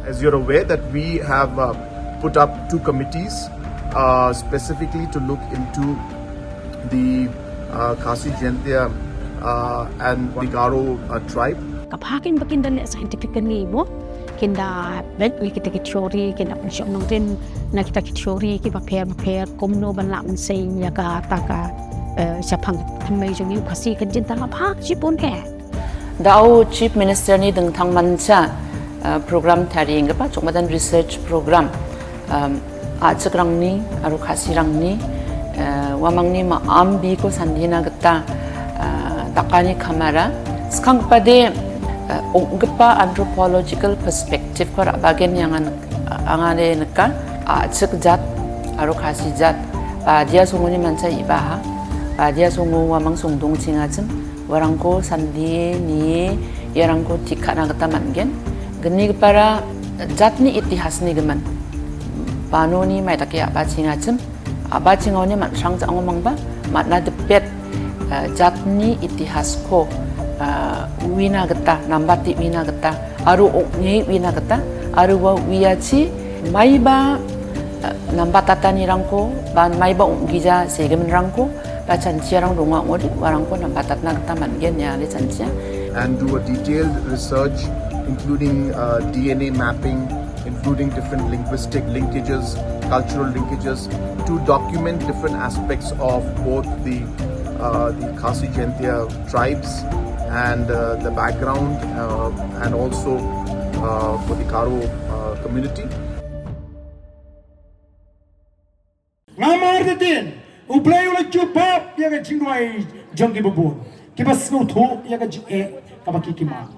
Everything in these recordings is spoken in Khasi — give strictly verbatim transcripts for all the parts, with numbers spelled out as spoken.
As you're aware that we have uh, put up two committees uh, specifically to look into the uh, Khasi Jaintia uh, and the Garo uh, tribe. Ka pha kin ba kin da leh scientifically mo, kin da beh ïa kita ki theory, kin da pynshong nongrim na kita ki theory kiba pher ba pher, kumno ban lah mynsiem ïa kata ka, eh, shaphang thymmei jong ngi u Khasi. Ka jingthala pha shibun eh. Da u Chief Minister Aniang Ding Thang man sha, eh, program tari nga pa chok madan research program. Um, a chik rang ni, aru Khasi rang ni, eh, wa mang ni ma am bi ko sandi na kata, eh, taka ni kamara. Skang pade, eh, ong gepa anthropological perspective ko ra bagen yang an, angane neka, a chik jat, aru Khasi jat, pa dia sungu ni man sha iba ha, pa dia sungu wa mang sung dung ching achim. Warang ko sandi ni, yarang ko tikha na kata man gen. Geni kepara jat ni itihas ni geman. Pano ni mai taki apa chinga chem. Apa chinga ni mat sang jang mang ba, mat na depet, eh, jat ni itihas ko, eh, wina kata, nambati wina kata, aru ok ni wina kata, aru wa wiachi, mai ba, eh, nambatata ni rang ko, ban mai ba ok gija se gemen rang ko, ba chanchia rang dunga ngodi, warang ko nambatat na kata man gen ya le chanchia. And do a detailed research, including uh, D N A mapping, including different linguistic linkages, cultural linkages, to document different aspects of both the uh, the Khasi Jaintia tribes and uh, the background uh, and also uh, for the Garo uh, community. Nga mar te tin, U Blei u la jubab ïa ka jingduwai jong ki babun, kiba sngewthuh ïa ka jingeh kaba ki ki mar.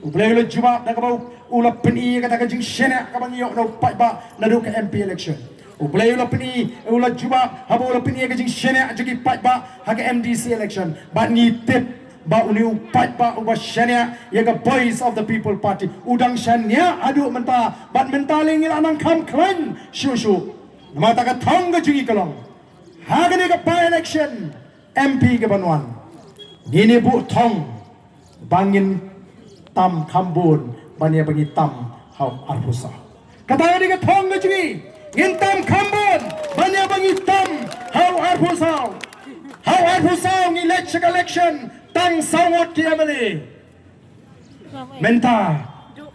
U Blei u la jubab da kaba u la pyni ïa kata ka jingshaniah kaba ngi ïoh na u paidbah naduh ka M P election. U Blei u la pyni, u la jubab haba u la pyni ïa ka jingshaniah jong ki paidbah ha ka M D C election. Bad ngi tip ba une u paidbah uba shaniah ïa ka Voice of the People Party u dang shaniah haduh mynta, bad mynta lei ngi la nang kham khlaiñ shuh shuh. Namar kata ka thong ka jong ngi ka long, ha kane ka by election M P kaban wan, ngin ïa buh thong ba ngin tam kham bun ban ïa ba ngi tam ha u arphew saw. Kata ka dei ka thong ka jong ngi, ngin tam kham bun ban ïa ba ngi tam ha u arphew saw. Ha u arphew saw ngi leit sha ka election tang saw ngut ki M L A. Mynta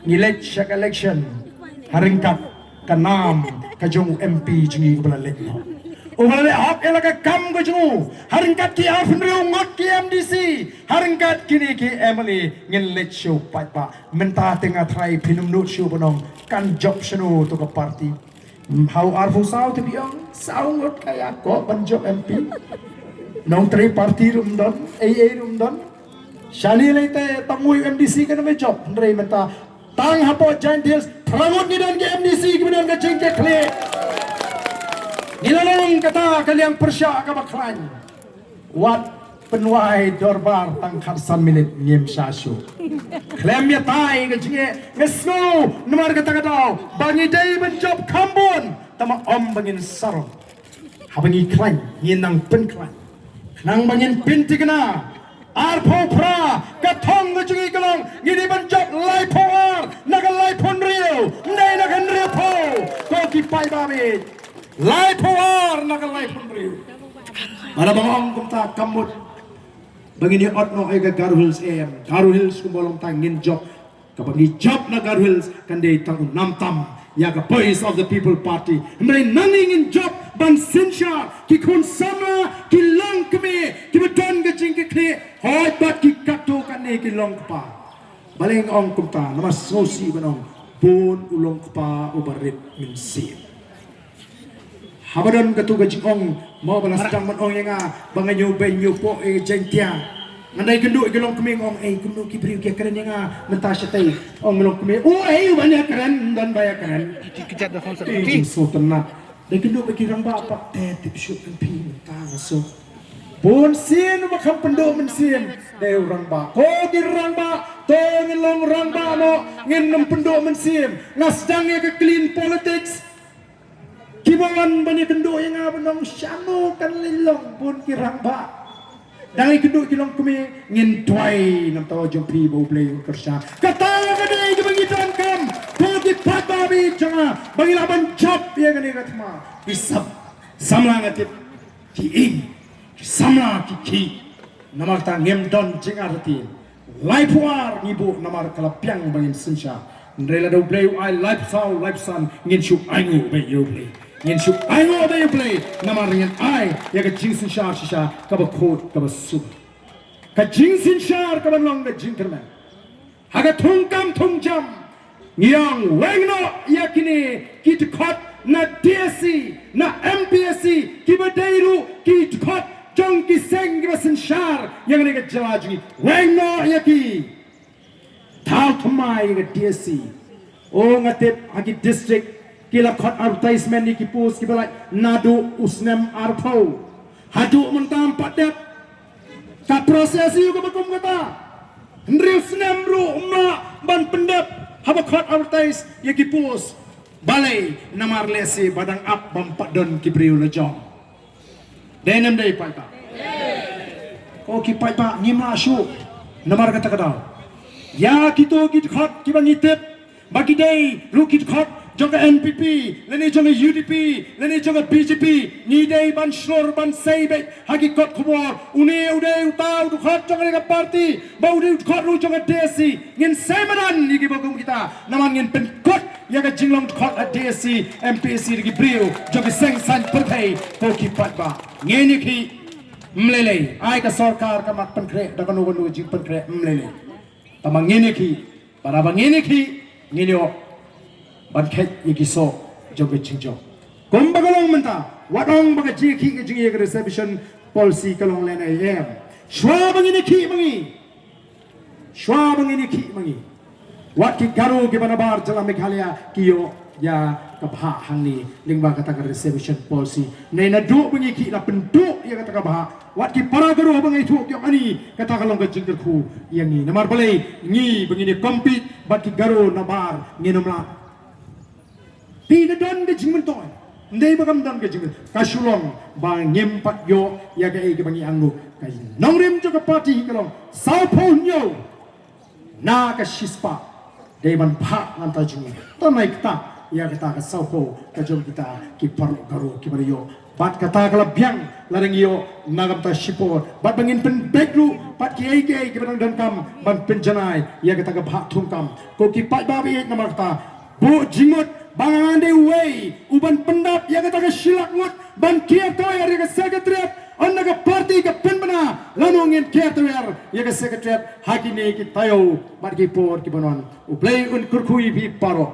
ngi leit sha ka election ha ryngkat ka nam ka jong u M P jong ngi uba la leit noh, uba la leit hok ïa la ka kam ka jong u, ha ryngkat ki arphew hynriew ngut ki M D C, ha ryngkat kine ki M L A ngin leit sha u paidbah. Mynta te nga tharai phin ym nud shuh ban ong kan jop shano to ka party. Ha u arphew saw te phi ong saw ngut ka ïa koh ban jop M P. Nongtrei party ruh ym don, ei ei ruh ym don. Shane lei te tang u M D C kan ym jop, hynrei mynta tang hapoh Jaintia Hills phra ngut ngi don ki M D C kiba don ka jingkitkhlieh. Ngi la long kata ka liang pyrshah kaba khlaiñ. Wat pynwai dorbar tang khatsan minit ngim shah shuh. Khlem ïatai ka jingeh, nga sngew namar kata ka daw ba ngi dei ban jop kham bun, tangba ym ba ngin sarong. Haba ngi khlaiñ ngin nang pynkhlaiñ. Khnang ba ngin pynthikna, arphew phra ka thong ka jong ngi ka long, ngi dei ban jop laiphew ar na ka laiphew hynriew, ym dei na ka hynriewphew. Ko ki paidbah, laiphew ar na ka laiphew hynriew. Bad haba nga ong kumta kam mut ba ngin ïa ot noh ïa ka Garo Hills A M, Garo Hills kumba long tang ngin jop. Kaba ngi jop na Garo Hills kan dei tang u nam tam ïa ka Voice of the People Party. Hynrei nangne ngin jop ban synshar ki khun samla, ki longkmie kiba don ka jingkitkhlieh, hooid bad ki katto katne ki longkpa. Balei nga ong kumta? Namar sngewsih ban ong bun u longkpa uba rit mynsiem. Haba don katu ka jingong, mo ba la sdang ban ong ïa nga ba nga ñiew beiñ ñiew poh ïa ka Jaintia. Nga dei kynduh ïa ki longkmie, nga ong ei kumno ki briew ki ïakren ïa nga mynta shatei. Ong longkmie, o ei u ban ïakren, don ba ïakren. Ki kjat da phone sa. Ei, ki sngewtynnat. Dei kynduh ba ki rangbah pat te tip shuh kan phi mynta nga suk. Bun sien uba kham pynduh mynsiem dei u rangbah. Ko ki rangbah, to ngin long rangbah noh, ngin ym pynduh mynsiem. Nga sdang ïa ka clean politics. Kiba wan ban ïakynduh ïa nga ban ong shano kan leit long, bun ki rangbah. Dang ïakynduh ki longkmie, ngin duwai namar jong phi ba U Blei un kyrshan. Kata ka dei kaba ngi donkam. Ko ki paidbah Jong nga ba ngi lah ban jop ïa kane ka thma. Ki sam, samla nga tip ki ing, ki samla ki khih. Namar kata ngim don jingartatien. Laiphew ar ngi buh namar ka la biang ba ngin synshar. Hynrei lada U Blei u ai laiphew saw, laiphew san, ngin shu ainguh beit ïa U Blei. Ngin shu ainguh beit ïa U Blei namar ngin ai ïa ka jingsynshar shisha kaba khuid kaba suk. Ka jingsynshar kaba long ka jingkyrmen. Ha ka thungkam thungjam ngi ong weng noh ïa kine ki dkhot na D S C, na M P S C, kiba dei ruh ki dkhot jong ki seng kiba synshar ïa kane ka jylla jong ngi. Weng noh ïa ki. Thaw thymmai ïa ka D S C. O nga tip ha ki district ki la khot advertisement ïa ki post kiba lait naduh u snem arphew. Haduh mynta ym pat dep. Ka process ïa kaba kum kata. Hynriew snem ruh ym lah ban pyndep haba khot advertise ïa ki post. Balei? Namar lehse ba dang ap bym pat don ki briew la jong. Dei ne ym dei paidbah? Ko ki paidbah, ngim lah shuh namar kata ka daw. Ïa kito ki dkhot kiba ngi tip ba ki dei ruh ki dkhot jong ka N P P, lane jong ka U D P, lane jong ka B J P, ngi dei ban shlur ban sei beit ha ki kot khubor. Une u dei uta u dkhot jong kane ka party, ba u dei u dkhot ruh jong ka D S C. Ngin sei madan ïa kiba kum kita, namar ngin pynkut ïa ka jinglong dkhot ha D S C, M P S C da ki briew jong ki seng saiñ pyrthei. Ko ki paidbah, ngin ïakhih ym lei lei. Ai ka sorkar ka mat pynkhreh da kano kano ka jingpynkhreh, ym lei lei. Tangba ngin ïakhih, bad haba ngin ïakhih ngin ïoh ban kheit ïa ki soh jong ka jingjop. Kumba ka long mynta, wat ong ba ka jingïakhih ka jingïa ka reservation policy ka long lehnoh em. Shuwa ba ngin ïakhih ma ngi, shuwa ba ngin ïakhih ma ngi, wat ki Garo kiba nabar jylla Meghalaya ki ïoh ïa ka bhah hangne lyngba kata ka reservation policy. Nai naduh ba ngi ïakhih la pynduh ïa kata ka bhah, wat ki para Garo ba ngi ïathuh ki ong ani kata ka long ka jingkyrkhu ïa ngi. Namar balei? Ngi ba ngin ïa compete bad ki Garo nabar ngin ym lah. Te ka don ka jingmyntoi, ym dei ba kam don ka jingmyntoi. Ka shu long ba ngim pat ïoh ïa kaei kaba ngi angnud. Ka nongrim jong ka party ka long sawphew hynñiew na ka shispah. Dei ban phah nangta jong ngi. Te nai kata ïa kata ka sawphew ka jong kita ki paralok Garo kiba la ïoh. Bad kata ka la biang lada ngi ïoh na ka bynta shipor. Bad ba ngin pynbeit ruh bad kiei kiei kiba dang donkam ban pynjanai ïa kata ka bhah thungkam. Ko ki paidbah ba ïeit, namar kata buh jingmut ba ngan dei uwei uban pyndap ïa kata ka shilak ngut ban kiar tawiar ïa ka Secretariat. Ynda ka party ka pynbna, lano ngin kiar tawiar ïa ka Secretariat ha kine ki taïew bad ki por kiban wan. U Blei un kyrkhu ïa phi baroh.